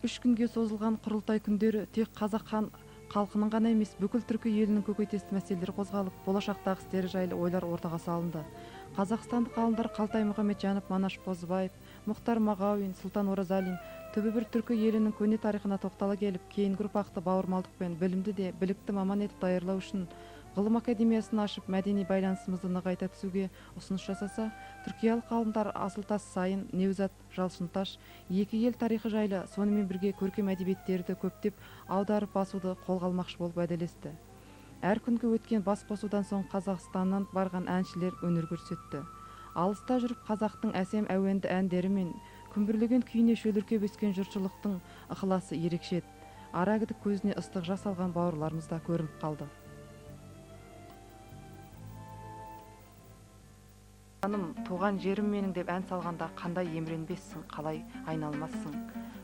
3 күнге созылған құрылтай күндері тек қазақ халқының ғана емес, бүкіл түркі елінің көкейтесті мәселелері қозғалып, болашақтағы істері жайлы ойлар ортаға салынды. Қазақстандық ғалымдар Қалтай Мұхамеджанов, Манаш Қозыбаев, Мұхтар Мағауин, Сұлтан Оразалин түбі бір түркі елінің көне тарихына тоқтала келіп, кейінгі ұрпақты бауырмалдықпен білімді де білікті маман етіп даярлау үшін Ғылым академиясын ашып, мәдени байланысымызды нығайта түсуге ұсыныс жасаса, түркиялық ғалымдар Асылтас Сайын, Неузат Жалшынташ екі ел тарихы жайлы, сонымен бірге көркем әдебиеттерді көптеп аударып басуды қолға алмақшы болып уәделесті. Әр күнгі өткен бас қосудан соң Қазақстаннан барған әншілер өнер көрсетті. Алыста жүріп қазақтың әсем әуенді әндері мен күмбірлеген күйіне шөліркеп өскен жұртшылықтың ықыласы ерекше еді. Ара кідік көзіне ыстық жас алған бауырларымыз да көрініп қалды. Отаным, туған жерім менің деп ән салғанда қандай емренбессің, қалай айналмассың.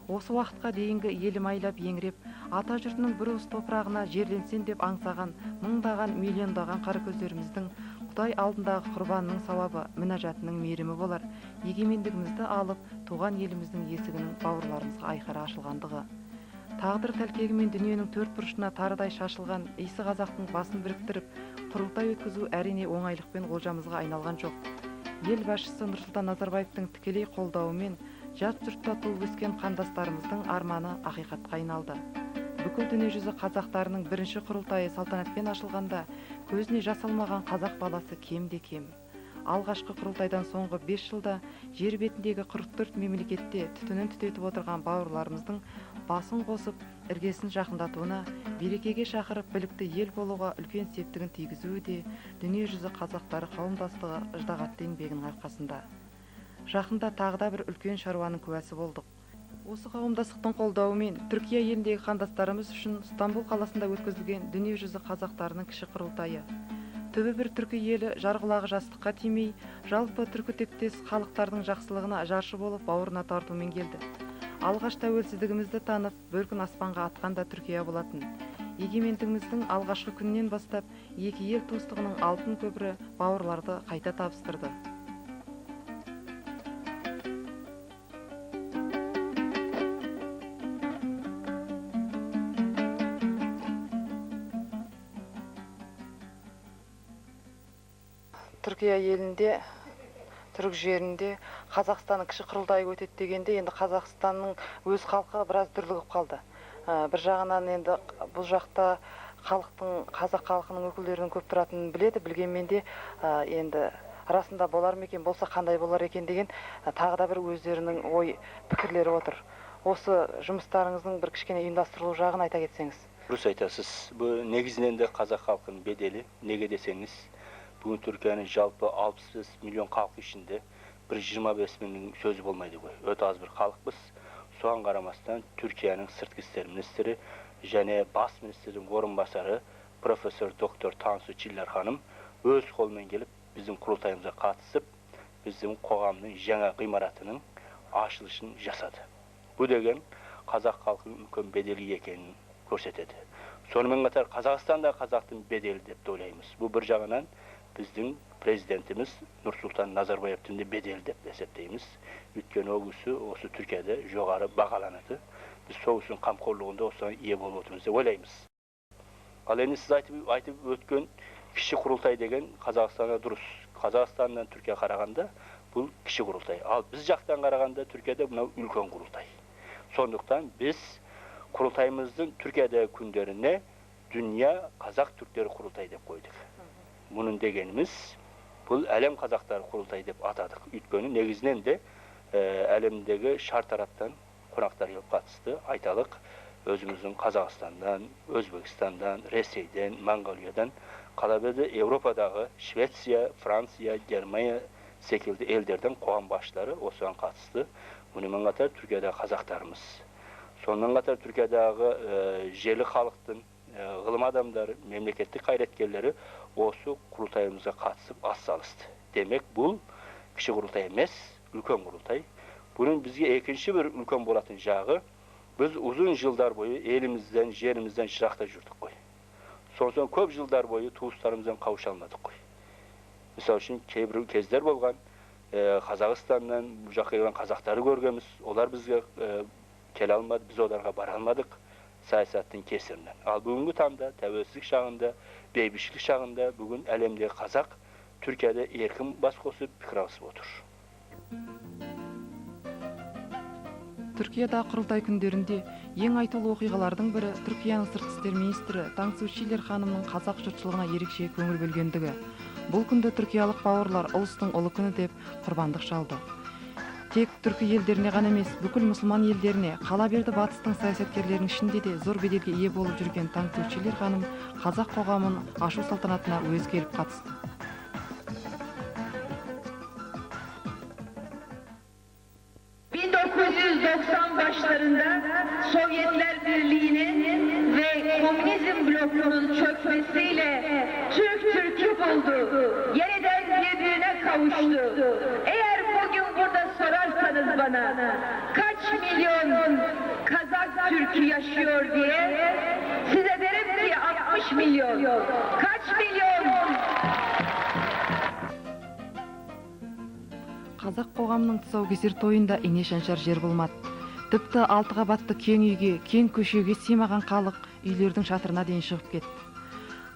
Осы уақытқа дейінгі елім айлап еңіреп, ата жұртының бір уыс топырағына жерленсем деп аңсаған мыңдаған, миллиондаған қаракөздеріміздің Құдай алдындағы құрбанының сауабы, мінәжатының мейірімі болар. Егемендігімізді алып, туған еліміздің есігінің бауырларымызға айқара ашылғандығы. Тағдыр тәлкегімен дүниенің төрт бұрышына тарыдай шашылған иісі қазақтың басын біріктіріп, құрылтай өткізу әрине оңайлықпен олжамызға айналған жоқ. Ел басшысы Нұрсұлтан Назарбаевтың тікелей қолдауымен жат жұртта туып өскен қандастарымыздың арманы ақиқатқа айналды. Бүкіл дүниежүзі қазақтарының бірінші құрылтайы салтанатпен ашылғанда көзіне жас алмаған қазақ баласы кемде кем. Алғашқы құрылтайдан соңғы 5 жылда жер бетіндегі 44 мемлекетте түтінін түтетіп отырған бауырларымыздың басын қосып, іргесін жақындатуына, берекеге шақырып, білікті ел болуға үлкен септігін тигізуі де дүниежүзі қазақтары қауымдастығы ыждағатты еңбегінің арқасында. Жақында тағы да бір үлкен шаруаның куәсі болдық. Осы қауымдастықтың қолдауымен Түркия еліндегі қандастарымыз үшін Стамбул қаласында өткізілген дүниежүзі қазақтарының кіші құрылтайы. Түбі бір түркі елі жарғылағы жастыққа тимей, жалпы түркі тектес халықтардың жақсылығына жаршы болып бауырына тартумен келді. Алғаш тәуелсіздігімізді танып, бөркін аспанға атқан да Түркия болатын. Егемендігіміздің алғашқы күнінен бастап екі ел туыстығының алтын көпірі бауырларды қайта табыстырды. Түркия елінде, түрік жерінде Қазақстанның кіші құрылтайы өтеді дегенде, енді Қазақстанның өз халқы біраз дүрлігіп қалды. Бір жағынан енді бұл жақта халықтың, қазақ халқының өкілдерінің көп тұратынын біледі, білгенмен де енді расында болар ма екен, болса қандай болар екен деген тағы да бір өздерінің ой пікірлері отыр. Осы жұмыстарыңыздың бір кішкене ұйымдастырылу жағын айта кетсеңіз. Дұрыс айтасыз. Бұл негізінен де қазақ халқының беделі. Неге десеңіз, бүгін Түркияның жалпы 65 миллион халқы ішінде бір 25 мыңның сөзі болмайды ғой. Өте аз бір халықпыз. Соған қарамастан Түркияның сыртқы істер министрі және бас министрдің орынбасары профессор доктор Тансу Чиллер ханым өз қолымен келіп біздің құрылтайымызға қатысып, біздің қоғамның жаңа ғимаратының ашылышын жасады. Бұл деген қазақ халқының үлкен беделі екенін көрсетеді. Сонымен қатар Қазақстанда қазақтың беделі деп те ойлаймыз. Бұл бір жағынан біздің президентіміз Нұрсұлтан Назарбаевтың да беделі деп есептейміз. Өйткені ол кісі осы Түркияда жоғары бағаланады. Біз сол кісінің қамқорлығында осыған ие болып отырмыз деп ойлаймыз. Ал енді сіз айтып өткен кіші құрылтай деген Қазақстанда дұрыс. Қазақстаннан Түркия қарағанда бұл кіші құрылтай. Ал біз жақтан қарағанда Түркияда мынау үлкен құрылтай. Сондықтан біз құрылтайымыздың Түркиядағы күндеріне Дүния қазақ түріктері құрылтай деп қойдық. Мұның дегеніміз бұл әлем қазақтары құрылтайы деп атадық. Өйткені негізінен де әлемдегі шар тараптан қонақтар келіп қатысты. Айталық, өзіміздің Қазақстаннан, Өзбекстаннан, Ресейден, Моңғолиядан, қала берді Еуропадағы Швеция, Франция, Германия секілді елдерден қоғам басшылары осыған қатысты. Мұнымен қатар Түркиядағы қазақтарымыз. Сонымен қатар Түркиядағы жерлі халықтың ғылым адамдары, мемлекеттік қайраткерлері осы құрылтайымызға қатысып ат салысты. Демек, бұл кіші құрылтай емес, үлкен құрылтай. Бұның бізге екінші бір үлкен болатын жағы, біз ұзын жылдар бойы елімізден, жерімізден жырақта жүрдік қой. Сосын көп жылдар бойы туыстарымыздан қауыша алмадық қой. Мысалы үшін кейбір кездер болған, Қазақстаннан бұл жаққа келген қазақтары көргенбіз, олар бізге Келе алмады, біз оларға бара алмадық саясаттың кесірінен. Ал бүгінгі таңда, тәуелсіздік шағында, бейбітшілік шағында бүгін әлемдегі қазақ Түркияда еркін бас қосып, пікір алысып отыр. Түркияда құрылтай күндерінде ең айтулы оқиғалардың бірі Түркияның сыртқы істер министрі Таңсу Чиллер ханымның қазақ жұртшылығына ерекше көңіл бөлгендігі. Бұл күнді түркиялық бауырлар ұлыстың ұлы күні деп құрбандық шалды. Тек түркі елдеріне ғана емес, бүкіл мұсылман елдеріне, қала берді батыстың саясаткерлерінің ішінде де зор беделге ие болып жүрген Таңсу Чиллер ханым қазақ қоғамын ашу салтанатына өзі келіп қатысты. 1990 başlarında Sovyetler Birliği'nin ve komünizm blokunun çökmesiyle Türk Türk'ü buldu. Yeniden birbirine kavuştu. Eğer bugün burada sorarsanız bana kaç milyon Kazak Türk'ü yaşıyor diye size derim ki 60 milyon. Kaç milyon? Қазақ қоғамының тұсаукесер тойында ине шаншар жер болмады. Тіпті алты қабатты кең үйге, кең көшеге сыймаған халық үйлердің шатырына дейін шығып кетті.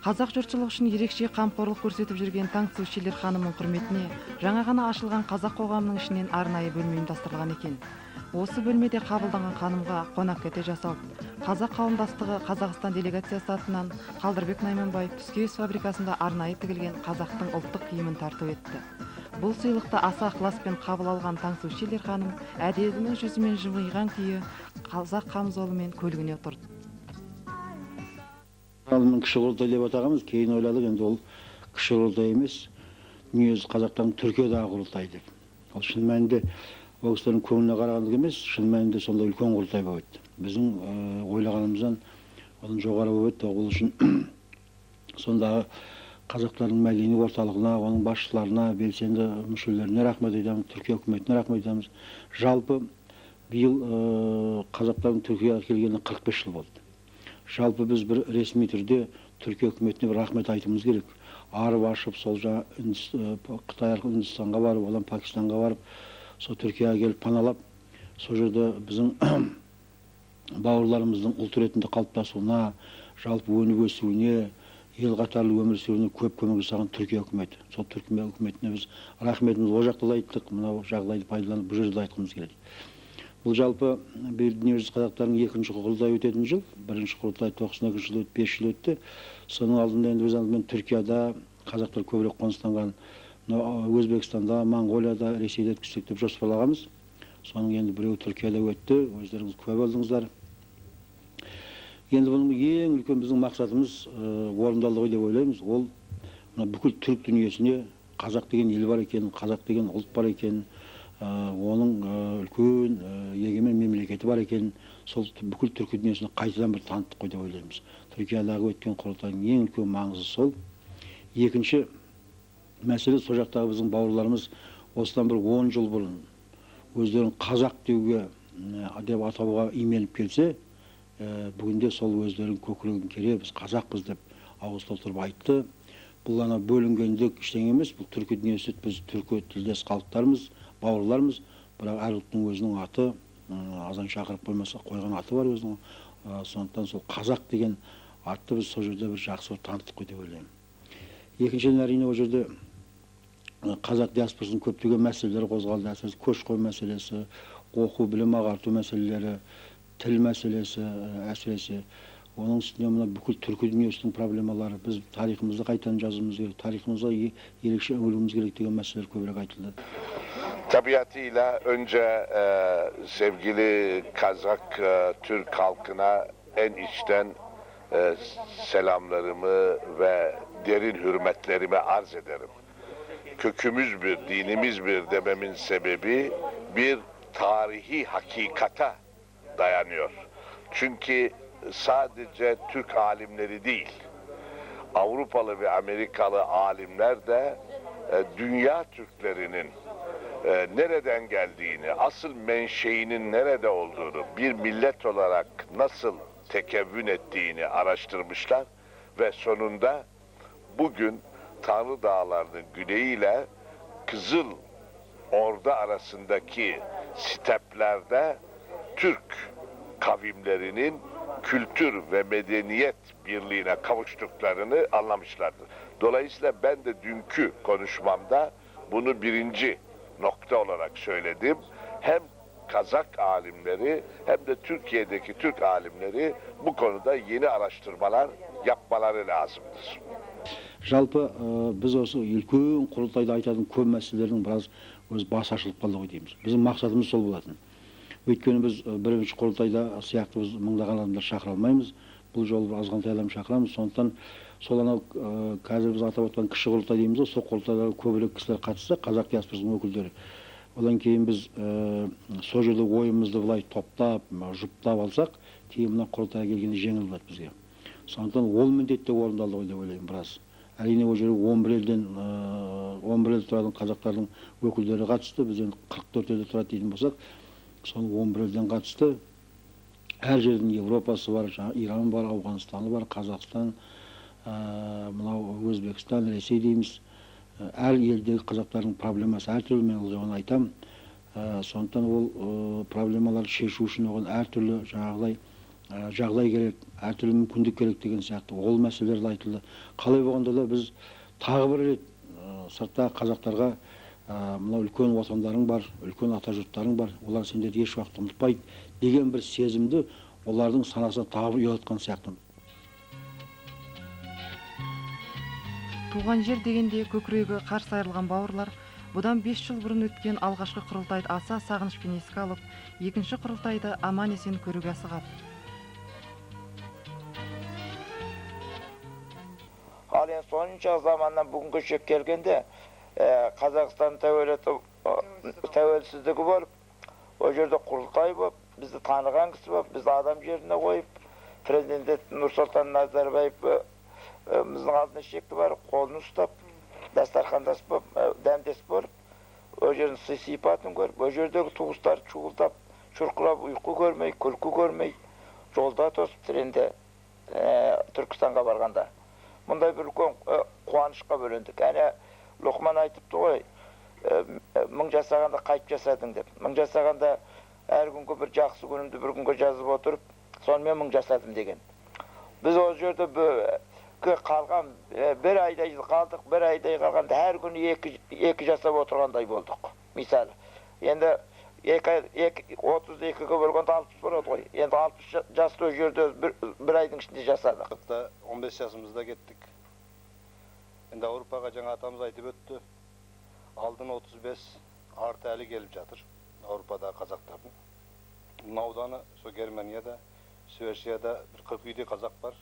Қазақ жұртшылығы үшін ерекше қамқорлық көрсетіп жүрген Таңсу Чиллер ханымның құрметіне жаңа ғана ашылған қазақ қоғамының ішінен арнайы бөлме ұйымдастырылған екен. Осы бөлмеде қабылданған ханымға қонақ кәде жасалды. Қазақ қауымдастығы Қазақстан делегациясы атынан Қалдырбек Найманбаев түскиіз фабрикасында арнайы тігілген қазақтың ұлттық киімін тарту етті. Бұл сыйлықты аса ықыласпен қабыл алған Таңсу Чиллер ханым әдемі жүзімен жымиған күйі қазақ қамзолымен көлігіне отырды. Алдымен кіші құрылтай деп атағанбыз, кейін ойладық, енді ол кіші құрылтай емес, дүниежүзі қазақтардың Түркиядағы құрылтайы деп. Ол шын мәнінде ол кісілердің көңіліне қарағандық емес, шын мәнінде сондай үлкен құрылтай болып өтті. Біздің ойлағанымыздан одан жоғары болып өтті. Ол үшін сондағы қазақтардың мәдени орталығына, оның басшыларына, белсенді мүшелеріне рахмет айтамыз, Түркия үкіметіне рахмет айтамыз. Жалпы биыл қазақтардың Түркияға келгеніне 45 жыл болды. Жалпы біз бір ресми түрде Түркия үкіметіне бір рахмет айтуымыз керек. Арып ашып, сол Қытай арқылы Үндістанға барып, одан Пакистанға барып, сол Түркияға келіп паналап, сол жерде біздің бауырларымыздың ұлт ретінде қалыптасуына, жалпы өніп өсуіне, ел қатарлы өмір сүруіне көп көмек жасаған Түркия үкіметі. Сол Түркия үкіметіне біз рахметімізді ол жақта да айттық, мынау жағдайды пайдаланып бұл жерде де айтқымыз келеді. Бұл жалпы биыл дүниежүзі қазақтарының екінші құрылтайы өтетін жыл. Бірінші құрылтай 92 жыл өтті, 5 жыл өтті. Соның алдында енді біз алдымен Түркияда қазақтар көбірек қоныстанған, Өзбекстанда, Моңғолияда, Ресейде өткізсек деп жоспарлағанбыз. Соның енді біреуі Түркияда өтті, өздеріңіз куә болдыңыздар. Енді бұның ең үлкен біздің мақсатымыз орындалды ғой деп ойлаймыз. Ол мына бүкіл түрік дүниесіне қазақ деген ел бар екенін, қазақ деген ұлт бар екенін, оның үлкен егемен мемлекеті бар екенін сол бүкіл түркі дүниесіне қайтадан бір таныттық қой деп ойлаймыз. Түркиядағы өткен құрылтайдың ең үлкен маңызы сол. Екінші мәселе, сол жақтағы біздің бауырларымыз осыдан бір 10 жыл бұрын өздерін қазақ деуге деп атауға именіп келсе, бүгінде сол өздерінің көкірегін кере біз қазақпыз деп ауыз толтырып айтты. Бұл ана бөлінгендік ештеңе емес, бұл түркі дүниесі, біз түркі тілдес халықтармыз, бауырлармыз, бірақ әр ұлттың өзінің аты, азан шақырып қоймаса қойған аты бар өзінің. Сондықтан сол қазақ деген атты біз сол жерде бір жақсы бір таныттық қой деп ойлаймын. Екіншіден, әрине ол жерде қазақ диаспорасының көптеген мәселелері қозғалды, әсіресе көші-қон мәселесі, оқу, білім ағарту мәселелері, тіл мәселесі, әсіресе оның үстіне мына бүкіл түркі дүниесінің проблемалары, біз тарихымызды қайтадан жазуымыз керек, тарихымызға ерекше үңілуіміз керек деген мәселелер көбірек айтылды. Tabiatıyla önce sevgili Kazak Türk halkına en içten selamlarımı ve derin hürmetlerimi arz ederim. Kökümüz bir, dinimiz bir dememin sebebi bir tarihi hakikata dayanıyor. Çünkü sadece Türk alimleri değil, Avrupalı ve Amerikalı alimler de dünya Türklerinin nereden geldiğini, asıl menşeinin nerede olduğunu, bir millet olarak nasıl tekevvün ettiğini araştırmışlar ve sonunda bugün Tanrı Dağları'nın güneyiyle Kızıl Ordu arasındaki steplerde Türk kavimlerinin kültür ve medeniyet birliğine kavuştuklarını anlamışlardır. Dolayısıyla ben de dünkü konuşmamda bunu birinci nokta olarak söyledim. Hem Kazak alimleri hem de Türkiye'deki Türk alimleri bu konuda yeni araştırmalar yapmaları lazımdır. Жалпы біз осы үлкен құрылтайда айтатын көп мәселелердің біраз өз басы ашылып қалды ғой дейміз. Біздің мақсатымыз сол болатын. Өйткені біз бірінші құрылтайда сияқты біз мыңдаған адамдар шақыра алмаймыз. Бұл жолы бір азғантай адам шақырамыз. Сондықтан сол анау қазір біз атап отқан кіші құрылтай дейміз ғой, сол құрылтайға көбірек кісілер қатысса, қазақ диаспорасының өкілдері. Одан кейін біз сол жерде ойымызды былай топтап, жұптап алсақ, кейін мына құрылтайға келгенде жеңіл болады бізге. Сондықтан ол міндет те орындалды ғой деп ойлаймын біраз. Әрине, ол жерге 11 елден, 11 ел тұратын қазақтардың өкілдері қатысты. Біз енді 44 елде тұрады дейтін болсақ, соның 11 елден қатысты. Әр жердің Европасы бар, жаңағы Иран бар, Ауғанстаны бар, Қазақстан, мынау Өзбекстан, Ресей дейміз. Әр елдегі қазақтардың проблемасы әртүрлі, мен ол жағын айтамын. Сондықтан ол проблемаларды шешу үшін оған әртүрлі жаңағыдай жағдай керек, әртүрлі мүмкіндік керек деген сияқты ол мәселелер де айтылды. Қалай болғанда да біз тағы бір рет сырттағы қазақтарға мынау үлкен отандарың бар, үлкен ата жұрттарың бар, олар сендерді еш уақытта ұмытпайды деген бір сезімді олардың санасына тағы бір ұялатқан сияқтымыз. Туған жер дегенде көкірегі қарс айырылған бауырлар бұдан 5 жыл бұрын өткен алғашқы құрылтайды аса сағынышпен еске алып, екінші құрылтайды аман есен көруге асығады. Ал енді сонша заманнан бүгінгі шек келгенде, Қазақстан тәуелсіздігі болып, ол жерде құрылтай болып, бізді таныған кісі болып, бізді адам жеріне қойып, президент Нұрсұлтан Назарбаев біздің алдына шекті барып, қолын ұстап, дастархандас болып, дәмдес болып, ол жердің сый сипатын көріп, ол жердегі туыстар шуылдап, шұрқырап ұйқы көрмей, күлкі көрмей, жолда тосып тренде Түркістанға барғанда. Мұндай бір үлкен қуанышқа бөлендік. Әне Лұқман айтыпты ғой, мың жасағанда қайтып жасадың деп. Мың жасағанда әр күнгі бір жақсы күнімді бір күнге жазып отырып, сонымен мың жасадым деген. Біз ол жерде қалған бір айдай қалдық, бір айдай қалғанда әр күні екі жасап отырғандай болдық. Мысалы, енді 32-ге бөлгенде 60 болады ғой. Енді 60 жасты ол жерде бір айдың ішінде жасадық. Hatta 15 жасымызда кеттік. Енді Аврупаға жаңа атамыз айтып өтті. Алдын 35 арты әлі келіп жатыр Аврупадағы қазақтардың. Мына ауданы сол Германияда, Швецияда бір 40 үйде қазақ бар.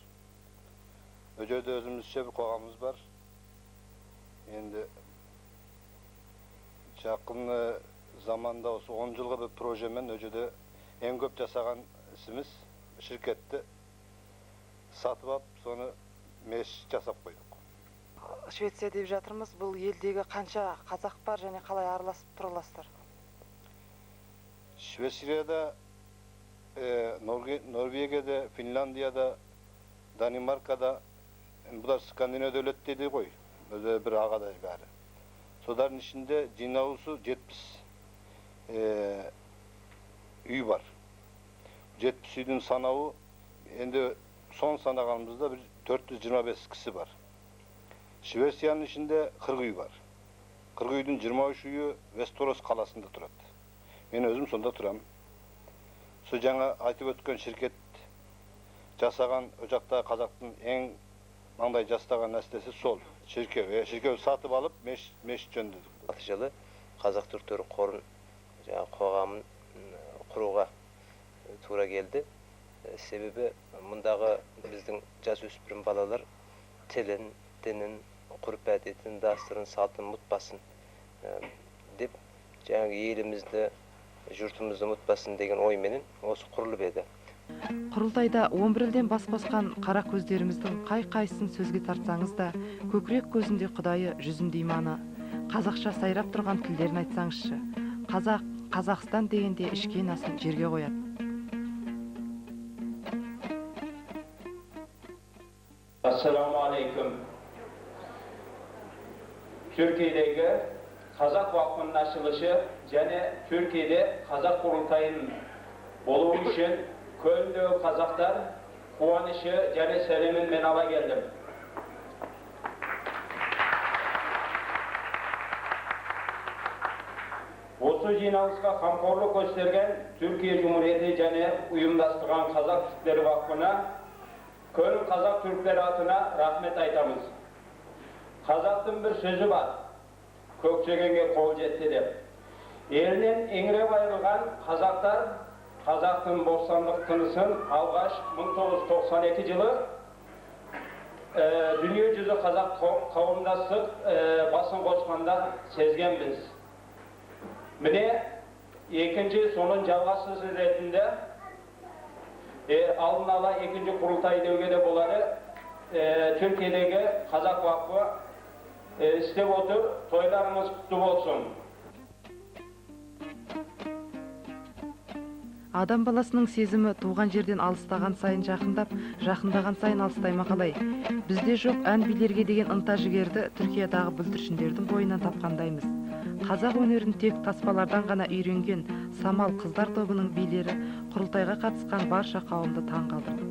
Ол жерде өзімізше бір қоғамымыз бар. Енді жақын заманда осы 10 жылғы бір прожемен ол жерде ең көп жасаған ісіміз шirketті сатып алып, соны мешіт жасап қойдық. Швеция деп жатырмыз, бұл елдегі қанша қазақ бар және қалай араласып тұра аласыздар? Швецияда, Норвегияда, Финляндияда, Данимаркада, бұлар Скандинавия дәулеті дейді ғой, өзі бір ағадай бәрі. Солардың ішінде жиналусы 70 үй бар. 70 үйдің санауы, енді сон санағанымызда бір 425 кісі бар. Швецияның ішінде 40 үй бар. 40 үйдің 23 үйі Вестерос қаласында тұрады. Мен өзім сонда тұрамын. Сол жаңа айтып өткен шirket жасаған ол жақта қазақтың ең маңдай жастаған нәрсесі сол. Шіркеу, шіркеу сатып алып мешіт жөндедік. 6 жылы қазақ түріктері қорын, жаңағы қоғамын құруға тура келді. Себебі мұндағы біздің жасөспірім балалар тілін, дінін, ғұрп әдетін, дәстүрін, салтын ұмытпасын деп, жаңағы елімізді, жұртымызды ұмытпасын деген ойменен осы құрылып еді. Құрылтайда 11 елден бас қосқан қара көздеріміздің қай-қайсысын сөзге тартсаңыз да, көкірек көзінде құдайы, жүзінде иманы, қазақша сайрап тұрған тілдерін айтсаңызшы. Қазақ, Қазақстан дегенде ішкен асын жерге қояды. Assalamu alaikum. Türkiye'deki Kazak Vakfı'nın açılışı және Türkiye'de Kazak Kurultayı'nın болуы үшін Көлндегі қазақтар қуанышы және сәлемін мен ала келдім. Осы жиналысқа қамқорлық көстерген Түркия Cumhuriyeti және ұйымдастырған Қазақ Түріктері Вақфына, Көлн Қазақ Түріктері атына рахмет айтамыз. Қазақтың бір сөзі бар, көксегенге қол жетті деп. Елінен еңіреп айырылған қазақтар қазақтың бостандық тынысын алғаш 1992 жылы дүниежүзі қазақ қауымдастық басын қосқанда сезгенбіз. Міне, екінші соның жалғасы ретінде алдын ала екінші құрылтай деуге де болады. Түркиядегі Қазақ Вақфы істеп отыр. Тойларымыз құтты болсын. Адам баласының сезімі туған жерден алыстаған сайын жақындап, жақындаған сайын алыстай ма қалай? Бізде жоқ ән билерге деген ынта жігерді Түркиядағы бүлдіршіндердің бойынан тапқандаймыз. Қазақ өнерін тек таспалардан ғана үйренген Самал қыздар тобының билері құрылтайға қатысқан барша қауымды таң қалдырды.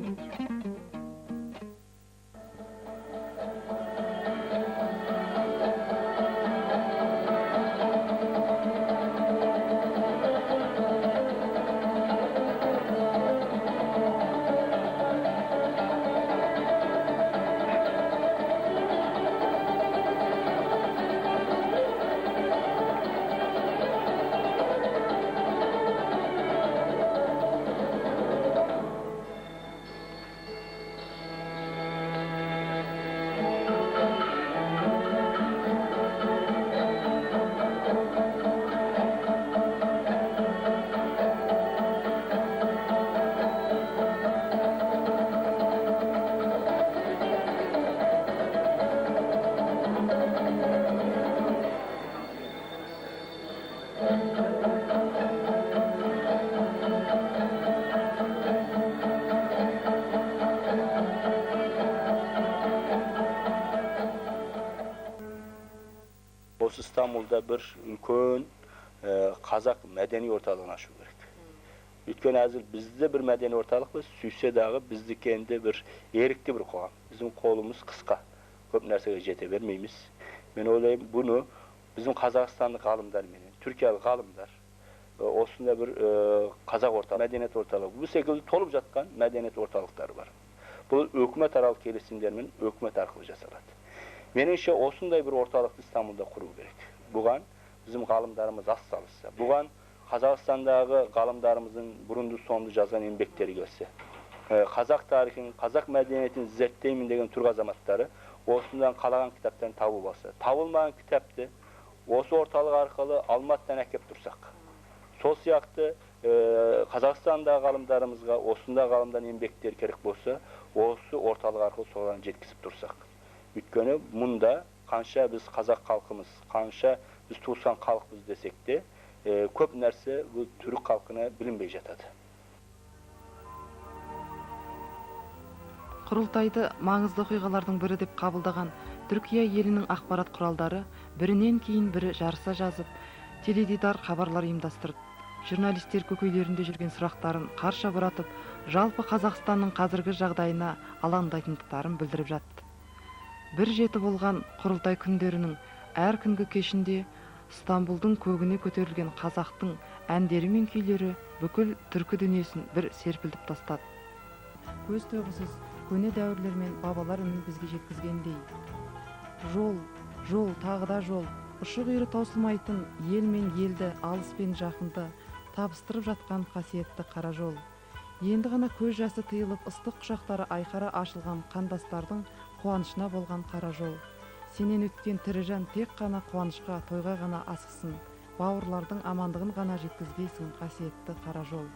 Осы Стамбулда бір үлкен қазақ мәдени орталығын ашу керек. Өйткені әзір бізде бір мәдени орталық біз, сүйсе дағы біздікі енді бір ерікті бір қоғам. Біздің қолымыз қысқа, көп нәрсеге жете бермейміз. Мен ойлаймын, бұны біздің қазақстандық ғалымдар менен түркиялық ғалымдар осындай бір қазақ орталық, мәдениет орталығы, бұл секілді толып жатқан мәдениет орталықтары бар. Бұл өкімет аралық келісімдермен өкімет арқылы жасалады. Меніңше осындай бір орталықты Стамбулда құру керек. Бұған біздің ғалымдарымыз ас салысса, бұған Қазақстандағы ғалымдарымыздың бұрынды соңды жазған еңбектері келсе, қазақ тарихын, қазақ мәдениетін зерттеймін деген түрік азаматтары осындан қалаған кітаптарын табып алса, табылмаған кітапты осы орталық арқылы Алматыдан әкеп тұрсақ, сол сияқты Қазақстандағы ғалымдарымызға осындай ғалымдардың еңбектері керек болса, осы орталық арқылы соған жеткізіп тұрсақ. Өйткені мұнда қанша біз қазақ халқымыз, қанша біз туысқан халықпыз десек те, көп нәрсе бұл түрік халқына білінбей жатады. Құрылтайды маңызды оқиғалардың бірі деп қабылдаған Түркия елінің ақпарат құралдары бірінен кейін бірі жарыса жазып, теледидар хабарлар ұйымдастырды. Журналистер көкейлерінде жүрген сұрақтарын қарша бұратып, жалпы Қазақстанның қазіргі жағдайына алаңдайтындықтарын білдіріп жатты. Бір жеті болған құрылтай күндерінің әр күнгі кешінде Стамбулдың көгіне көтерілген қазақтың әндері мен күйлері бүкіл түркі дүниесін бір серпілтіп тастады. Көз тойғысыз көне дәуірлер мен бабалар үнін бізге жеткізгендей. Жол, жол, тағы да жол, ұшы-қиыры таусылмайтын ел мен елді, алыс пен жақынды табыстырып жатқан қасиетті қара жол. Енді ғана көз жасы тыйылып, ыстық құшақтары айқара ашылған қандастардың қуанышына болған қара жол. Сенен өткен тірі жан тек қана қуанышқа, тойға ғана асықсын, бауырлардың амандығын ғана жеткізгейсің қасиетті қара жол.